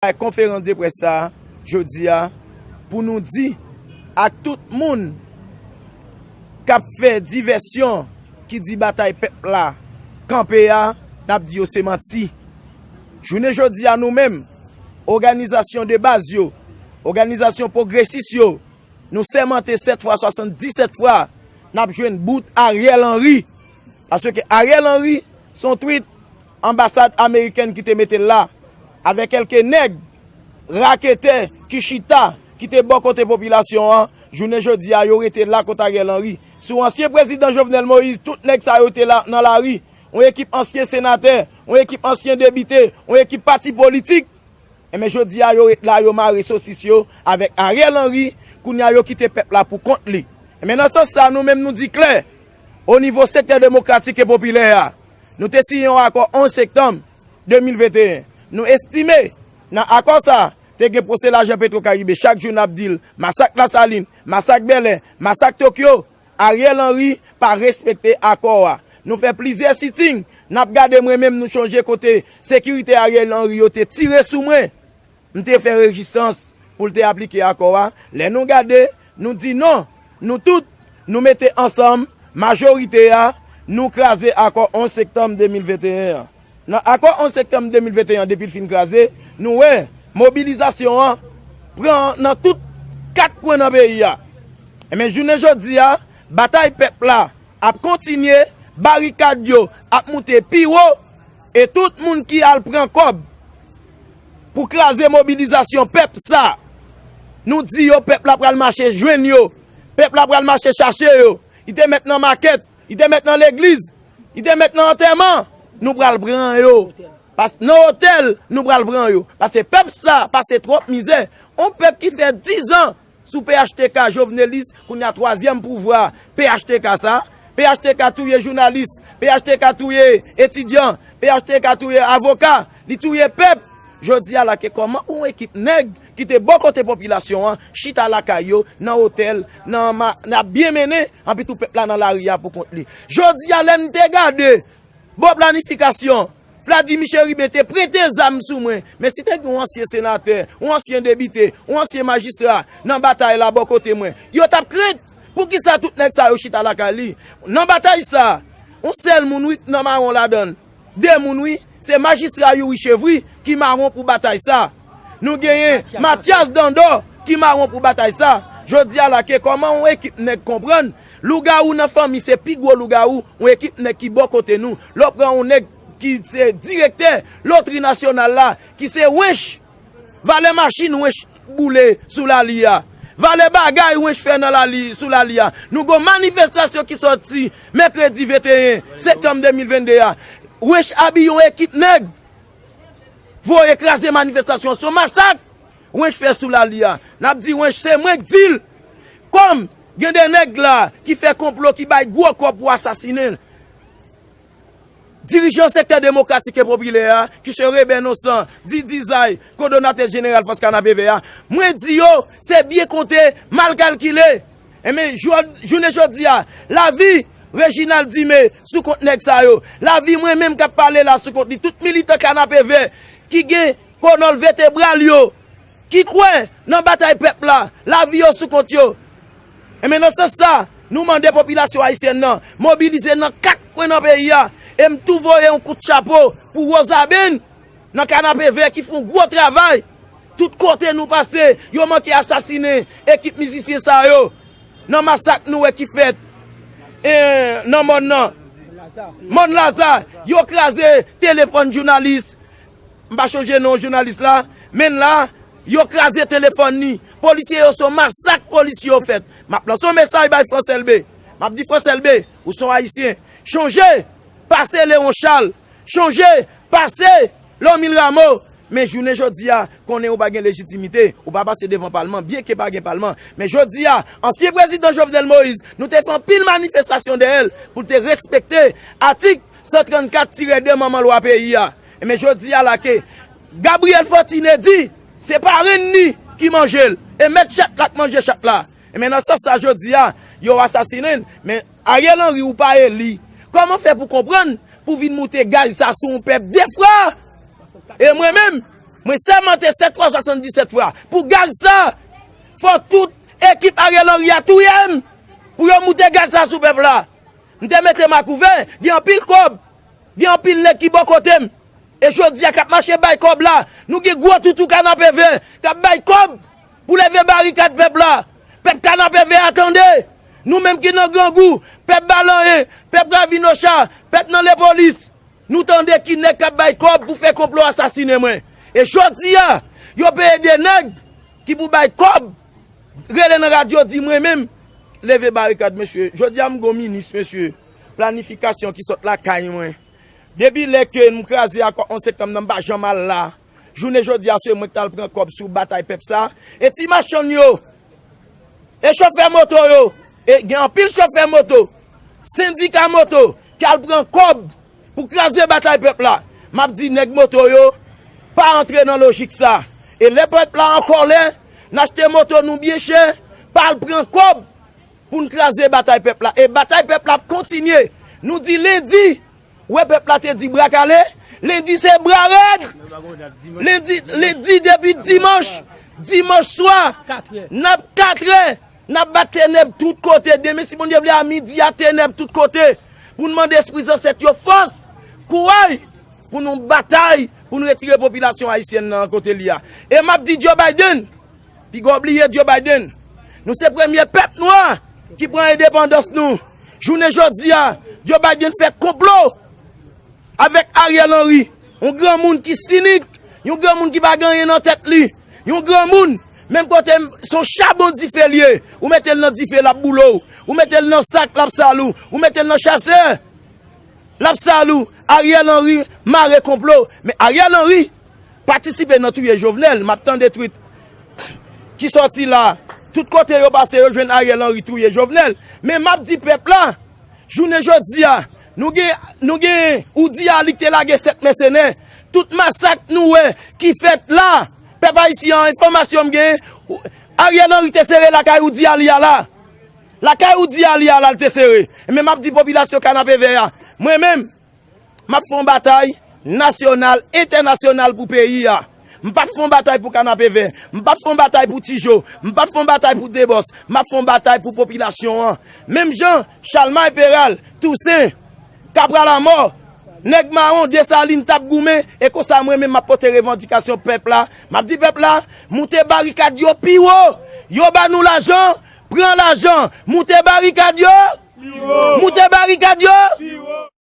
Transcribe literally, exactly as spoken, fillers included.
Bay konferans de près sa a, jodi a, pou nou di ak tout moun k ap fè divèsyon, ki di batay pèp la kanpe a, n ap di yo se manti. Jounen jodi a, nou menm, òganizasyon de baz yo, òganizasyon pwogresis yo, nou sèmante sèt fwa, swasanndisèt fwa, n ap jwenn bout Ariel Henry. Paske Ariel Henry, se yon twit anbasad amerikèn ki te mete l la, avèk kèlke nèg raketè ki chita, ki te bò kote popilasyon an, jounen jodi a, yo rete la kont Ariel Henry. Sou ansyen prezidan Jovenel Moïse, tout nèg sa yo te la nan lari. Yon ekip ansyen senatè, yon ekip ansyen depite, yon ekip pati politik. Enben, jodi a, yo ret la, yo mare sosis yo avèk Ariel Henry, kounye a, yo kite pèp la pou kont li. Enben, nan sans sa, nou menm, nou di klè, o nivo sektè demokratik e popilè a, nou te siyen yon akò onz septanm de mil venteyen. Nou estime, nan akò sa a, te gen pwose lajan Petro Caribe, chak jou n ap di l, masak Lasalin, masak Bèlè, masak Tokyo, Ariel Henry pa respekte akò a. Nou fè plizyè sitting, n ap gade, mwen menm, nou chonje kote sekirite Ariel Henry yo te tire sou mwen. M te fè rezistans pou l te aplike akò a. Lè nou gade, nou di non. Nou tout, nou mete ansanm, majorite a, nou kraze akò onz septanm de mil venteyen an. Nan akò onz septanm de mil venteyen an, depi l fin kraze, nou wè mobilizasyon an pran nan tout kat kwen nan peyi a. Enben, jounen jodi a, batay pèp la ap kontinye, barikad yo ap moute pi wo, e tout moun ki al pran kòb pou kraze mobilizasyon pèp sa, nou di yo pèp la pral mache jwenn yo, pèp la pral mache chache yo, li te mèt nan makèt, li te mèt nan legliz, li te mèt nan antèman, nou pral pran yo. Pas, nan otèl, nou pral pran yo. Paske pèp sa pase twòp mizè. On pèp ki fè diz an sou P H T K jovenelis, kounye a twazyèm pouvwa P H T K sa. P H T K touye jounalis, P H T K touye etidyan, P H T K touye avoka, li touye pèp. Jodi a la ke kòman on ekip nèg ki te bò kote popilasyon an, chita lakay yo, nan otèl, nan ma, n ap byen mennen, anpi tou pèp la nan lari a pou kont li. Jodi a, lè n te gade bò planifikasyon, Vladimir Chérubin te prete zam sou mwen, men si te gen yon ansyen senatè, yon ansyen depite, yon ansyen majistra nan batay la bò kote mwen, yo t ap krent. Poukisa tout nèg sa yo chita lakay li? Nan batay sa, yon sèl moun wi k nan mawon ladan l. De moun wi, se majistra Youri Chevry ki mawon pou batay sa. Nou genyen Mathias Dandor ki mawon pou batay sa. Jodi a la ke kòman yon ekip nèg konprann, lougawou nan fanmi se pi gwo lougawou, yon ekip nèg ki bò kote nou. Lè w pran yon nèg ki se direktè lotri nasyonal la, ki se Wench, valè machin Wench boule sou lali a. Valè bagay Wench fè nan lali, sou lali a. Nou gon manifestasyon ki sòti mèkredi venteyen septanm de mil vennde a. Wench abiye yon ekip nèg voye kraze manifestasyon. Se yon masak Wench fè sou lali a. N ap di Wench se mwen k di l. Kòm gen de nèg la ki fè konplo, ki bay gwo kòb pou asasinen l. Dirijan sektè demokratik e popilè a, ki se Reben Nosan, Didi Zay, kowòdonatè jeneral Fòs Kanapevè a, mwen di yo, se byen konte, mal kalkile. Enben, jò-, jounen jodi a, lavi Reginald Dumé sou kont nèg sa yo, lavi mwen menm k ap pale la sou kont li, tout militan Kanapevè ki gen konòl vètebral yo, ki kwè nan batay pèp la, lavi yo sou kont yo. Enben, nan sans sa, nou mande popilasyon ayisyèn nan mobilize nan kat kwen nan peyi a. E m tou voye yon kout chapo pou Rosaben nan Kanapevè ki fè yon gwo travay. Tout kote nou pase, yo manke asasinen ekip mizisyen sa yo. Nan masak nou wè ki fèt, e, nan mòn nan, mòn Laza, yo kraze telefòn jounalis. M pa chonje non jounalis la, men la, yo kraze telefòn li. Polisye yo, se yon masak polisye yo fèt. M ap lanse yon mesaj bay Frans Elbe. M ap di Frans Elbe, ou se yon Ayisyen. Chonje, pase Lewon Chal. Chonje, pase Lòmil Ramo. Men jounen jodi a, konnen ou pa gen lejitimite, ou pa pase devan palman, byenke pa gen palman. Men jodi a, ansyen prezidan Jovenel Moïse, nou te fè anpil manifestasyon dèyè l pou l te respekte atik san trannkat tirè de manman lwa peyi a. Enben, jodi a la ke Gabriel Fortuné di, se parenn li ki manje l, e mèt chat la k manje chat la. Enben, nan sans sa, jodi a, yo asasinen l, men Ariel Henry, ou pa eli. Kòman fè pou konprann, pou vin moute gaz sa sou yon pèp de fwa? E mwen menm, Mwen sèmante sèt fwa swasanndisèt fwa pou gaz sa. Fò tout ekip Ariel Henry a touye m pou yo moute gaz sa sou pèp la. M te mete m a kouvè, gen anpil kòb, gen anpil nèg ki bò kote m. E jodi a k ap mache bay kòb la, nou gen gwo toutou kanapevè k ap bay kòb pou leve barikad pèp la. Pèp kanapevè a tande, nou menm ki nan Grangou, pèp Balanyen, pèp Ravin Ocha, pèp nan Lepolis. Nou tande ki nèg k ap bay kòb pou fè konplo asasinen mwen. E jodi a, yo peye de nèg ki pou bay kòb, rele nan radyo di mwen menm, leve barikad, mesye. Jodi a m gon minis, mesye. Planifikasyon ki sot lakay mwen. Depi lè ke m kraze akò onz septanm nan, m pa janm al la. Jounen jodi a, se mwen k t al pran kòb sou batay pèp sa. E ti machann yo, e chofè moto yo, e gen anpil chofè moto, sendika moto ki al pran kòb pou kraze batay pèp la. M ap di nèg moto yo, pa antre nan lojik sa. E lè pèp la an kòlè, n achte moto nou byen chè, pa al pran kòb pou n kraze batay pèp la. E batay pèp la ap kontinye. Nou di lendi, wè pèp la te di bra kale, lendi se bra rèd. Lendi, lendi depi dimanch, dimanch swa, n ap katrè, n ap bat tenèb tout kote. Demen, si Bondye vle, a midi a, tenèb tout kote. Pou n mande espri zansèt yo fòs, kouraj, pou nou batay, pou nou retire popilasyon ayisyèn nan kote li a. E m ap di Joe Biden, piga w bliye Joe Biden. Nou se premye pèp nwa ki pran endepandans nou. Jounen jodi a, Joe Biden fè konplo avèk Ariel Henry, yon granmoun ki sinik, yon granmoun ki pa gen anyen nan tèt li, yon granmoun, menm kote m, se yon chabon dife l ye, ou mete l nan dife, l ap boule w, ou mete l nan sak, l ap sal ou, ou mete l nan chasè, l ap sal ou. Ariel Henry mare konplo, men Ariel Henry patisipe nan touye Jovenel. M ap tande twit ki sòti la, tout kote yo pase, yo jwenn Ariel Henry touye Jovenel. Men m ap di pèp la, jounen jodi a, nou gen, nou gen Oudi Ali ki te lage sèt mèsenè. Tout masak nou wè ki fèt la, pèp ayisyen an, enfòmasyon m gen, Ariel Henry te sere lakay Oudi Ali a la. Lakay Oudi Ali a la, l te sere. Men m ap di popilasyon Kanapevè a, mwen menm, m ap fè yon batay nasyonal, entènasyonal pou peyi a. M p ap fè yon batay pou Kanapevè. M p ap fè yon batay pou Tijo. M p ap fè yon batay pou Debòs. M ap fè yon batay pou popilasyon an. Menm jan Chalmay Peral, Tousen, Kapralamò, nèg mawon, Desalin t ap goumen, e konsa mwen menm m ap pote revandikasyon pèp la. M ap di pèp la, moute barikad yo pi wo. Yo ba nou lajan, pran lajan, moute barikad yo, moute barikad yo.